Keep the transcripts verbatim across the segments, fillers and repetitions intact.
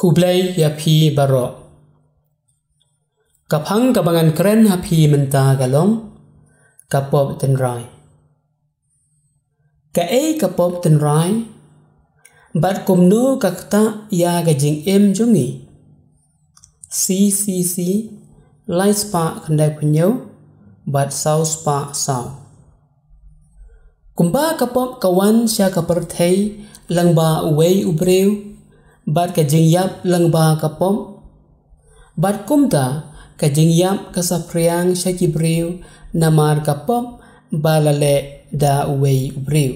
U Blei ïa phi baroh. Ka phang kaba ngan kren ha phi mynta ka long ka pop tynrai. Kaei ka pop tynrai, bad kumno ka ktah ïa ka jingim jong ngi? C C C, lai spah khyndai phew hynñiew, bad saw spah saw. Kumba ka pop ka wan sha ka pyrthei lyngba uwei u briew, bad ka jingïap lyngba ka pop, bad kumta ka jingïap ka saphriang sha ki briew namar ka pop ba la leh da uwei u briew.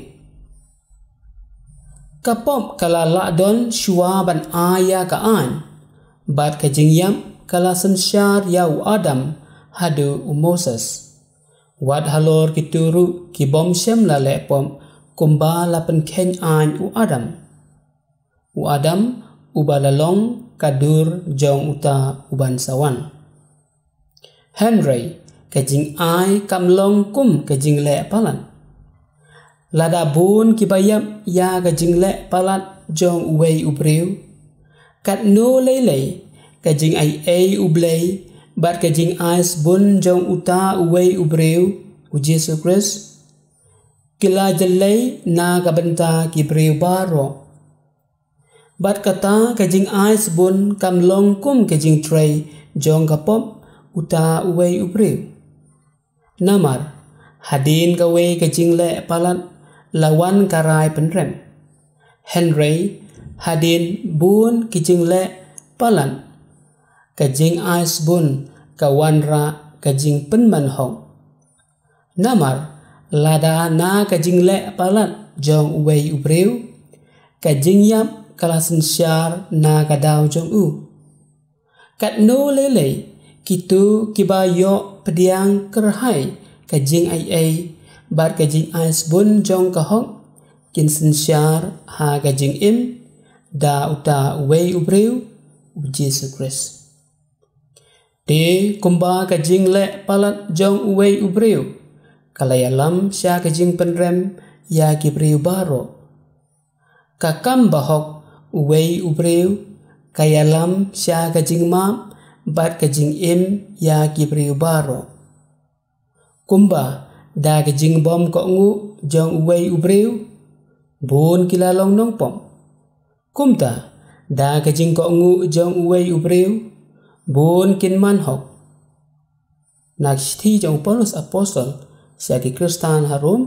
Ka pop ka la lah don shuwa ban ai ïa ka aiñ, bad ka jingïap ka la synshar ïa u Adam haduh u Moses. Wat halor kito ruh ki bym shym la leh pop kumba la pynkheiñ aiñ u Adam. U Adam uba la long ka dur jong uta uban sa wan. Hynrei ka jingai kam long kum ka jingleh palat. Lada bun kiba ïap ïa ka jingleh palat jong uwei u briew, katno lei lei ka jingaiei U Blei bad ka jingai sbun jong uta uwei u briew, u Jisu Khrist, ki la jyllei na ka bynta ki briew baroh. Bad kata ka jingai sbun kam long kum ka jingtrei jong ka pop uta uwei u briew. Namar hadien kawei ka jingleh palat la wan ka rai pynrem. Hynrei hadien bun ki jingleh palat, ka jingai sbun ka wanrah ka jingpynman hok. Namar lada na ka jingleh palat jong uwei u briew, ka jingïap ka la synshar na ka daw jong u. Katno lei lei kito kiba ïoh pdiang kyrhai ka jingaiei bad ka jingai sbun jong ka hok kin synshar ha ka jingim da uta uwei u briew, u Jisu Khrist. Te kumba ka jingleh palat jong uwei u briew ka la ïalam sha ka jingpynrem ïa ki briew baroh, ka kam bahok uwei u briew ka ïalam sha ka jingmap bad ka jingim ïa ki briew baroh. Kumba da ka jingbym kohnguh jong uwei u briew, bun ki la long nongpop, kumta da ka jingkohnguh jong uwei u briew, bun kin man hok. Na ka shithi jong u Paulus Apostol sha ki Khristan ha Rom,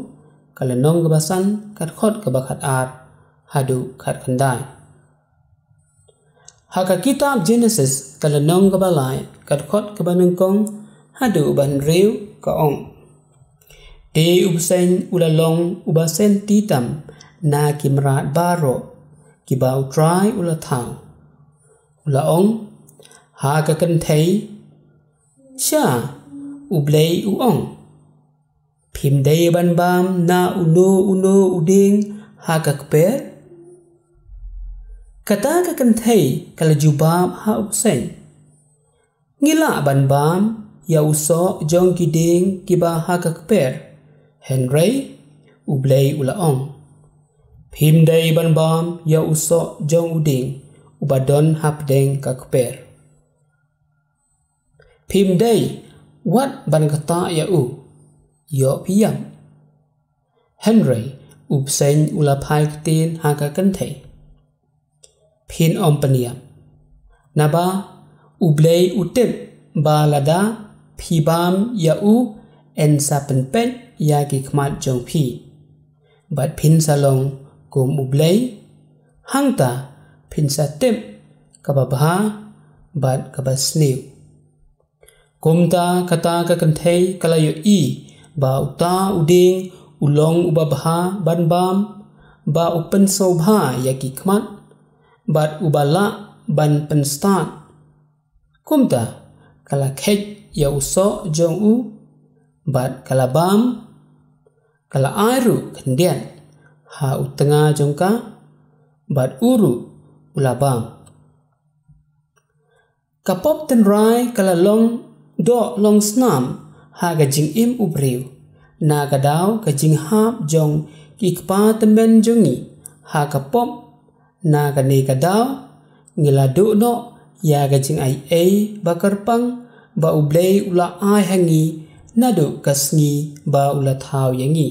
ka lynnong kaba san, ka dkhot kaba khatar haduh khatkhyndai. Ha ka kitab Genesis, ka lynnong kaba lai, ka dkhot kaba nyngkong haduh ba hynriew, ka ong: Te u bseiñ u la long uba senti tam na ki mrad baroh kiba U Trai u la thaw. U la ong ha ka kynthei: Sha, U Blei u ong, phim dei ban bam na uno uno u dieng ha ka kper? Kata ka kynthei ka la jubab ha u bseiñ: Ngi lah ban bam ïa u soh jong ki dieng kiba ha ka kper. Hynrei U Blei u la ong: Phim dei ban bam ïa u soh jong u dieng uba don hapdeng ka kper. Phim dei wat ban ktah ïa u, ïoh phi ïap. Hynrei u bseiñ u la phai ktien ha ka kynthei: Phin ym pynïap, naba U Blei u tip ba lada phi bam ïa u, yn sa pynpeit ïa ki khmat jong phi, bad phin sa long kum U Blei, hangta phin sa tip kaba bha bad kaba sniew. Kumta kata ka kynthei ka la ïohi ba uta u dieng u long uba bha ban bam, ba u pynsngewbha ïa ki khmat, bad uba lah ban pynstad. Kumta ka la kheit ïa u soh jong u, bad ka la bam, ka la ai ruh khyndiat ha u tnga jong ka, bad u ruh u la bam. Ka pop tynrai ka la long doh long snam ha ka jingim u briew, na ka daw ka jinghap jong ki kpa tymmen jong ngi ha ka pop, na kane ka daw Ngi la duh noh ïa ka jingaiei ba kyrpang ba U Blei u la ai ha ngi naduh ka sngi ba u la thaw ïa ngi.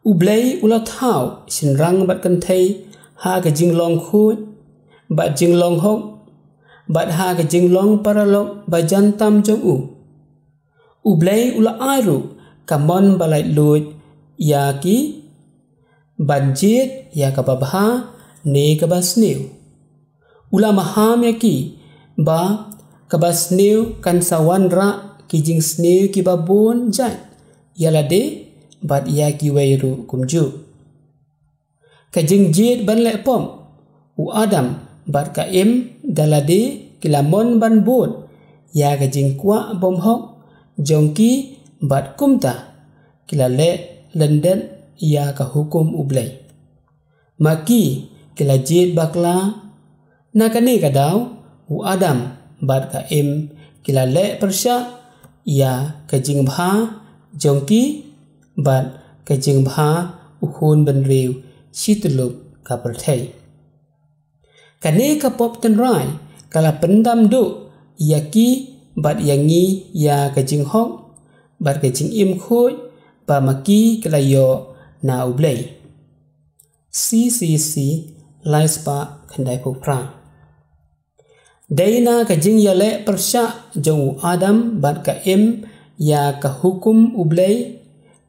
U Blei u la thaw shynrang bad kynthei ha ka jinglong khuid bad jinglong hok bad ha ka jinglong paralok ba jan tam jong u. U Blei u la ai ruh ka mon ba laitluid ïa ki ban jied ïa kaba bha ne kaba sniew. U la maham ïa ki ba kaba sniew kan sa wanrah ki jingsniew kiba bun jait ïa lade bad ïa kiwei ruh kumjuh. Ka jingjied ban leh pop, u Adam bad ka Im da lade ki la mon ban bud ïa ka jingkwah bymhok jong ki bad kumta ki la leh lyndet ïa ka hukum U Blei. Ma ki ki la jied bakla. Na kane ka daw, u Adam bad ka Im ki la leh pyrshah ïa ka jingbha jong ki bad ka jingbha u khun bynriew shi tyllup ka pyrthei. Kane ka pop tynrai ka la pyndam duh ïa ki bad ïa ngi ïa ka jinghok bad ka jingim khuid ba ma ki ki la ïoh na U Blei. C C C lai spah khyndaiphew phra. Dei na ka jingïaleh pyrshah jong u Adam bad ka Im ïa ka hukum U Blei,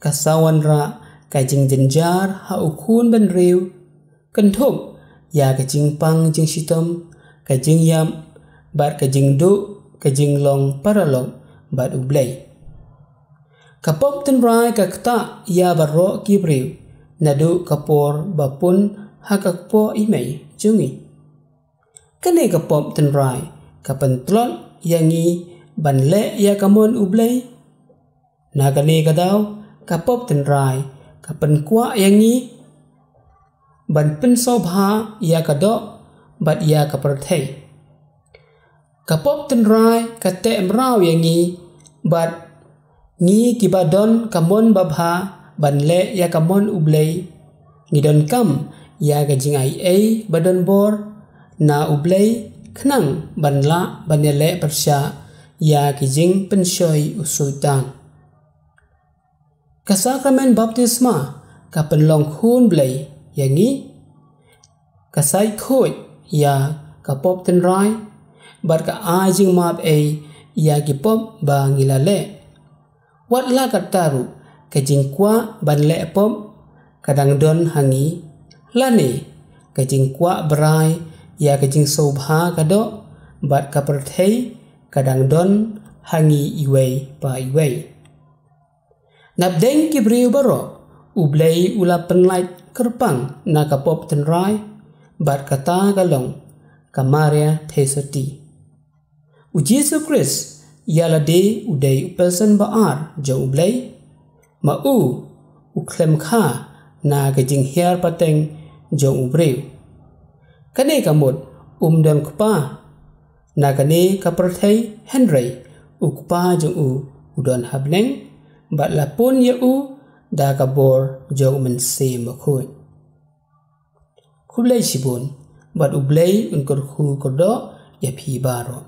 ka sa wanrah ka jingjynjar ha u khun bynriew, kynthup ïa ka jingpang jingshitom, ka jingïap bad ka jingduh ka jinglong paralok bad U Blei. Ka pop tynrai ka ktah ïa baroh ki briew naduh ka por ba pun ha ka kpoh i mei jong ngi. Kane ka pop tynrai ka pyntlot ïa ngi ban leh ïa ka mon U Blei. Na kane ka daw ka pop tynrai ka pynkwah ïa ngi ban pynsngewbha ïa ka doh bad ïa ka pyrthei. Ka pop tynrai ka teh mraw ïa ngi bad ngi kiba don ka mon babha ban leh ïa ka mon U Blei, ngi donkam ïa ka jingaiei ba don bor na U Blei khnang ban lah ban ïaleh pyrshah ïa ki jingpynshoi u Soitan. Ka sakramen baptisma ka pynlong khun Blei ïa ngi. Ka sait khuid ïa ka pop tynrai bad ka ai jingmap ei ïa ki pop ba ngi la leh. Wat la katta ruh ka jingkwah ban leh pop ka dang don ha ngi, lane ka jingkwah brai ïa ka jingsngewbha ka doh bad ka pyrthei ka dang don ha ngi iwei pa iwei. Napdeng ki briew baroh, U Blei u la pynlait kyrpang na ka pop tynrai bad kata ka long ka Maria Theisotti. U Jisu Khrist ïa lade u dei u person ba ar jong U Blei. Ma u u khlem kha na ka jinghiar pateng jong u briew. Kane ka mut um don kpa na kane ka pyrthei, hynrei u Kpa jong u u don ha bneng bad la pun ïa u da ka bor jong u Mynsiem Bakhuid. Khublei shibun bad U Blei un kyrkhu kyrdoh ïa phi baroh.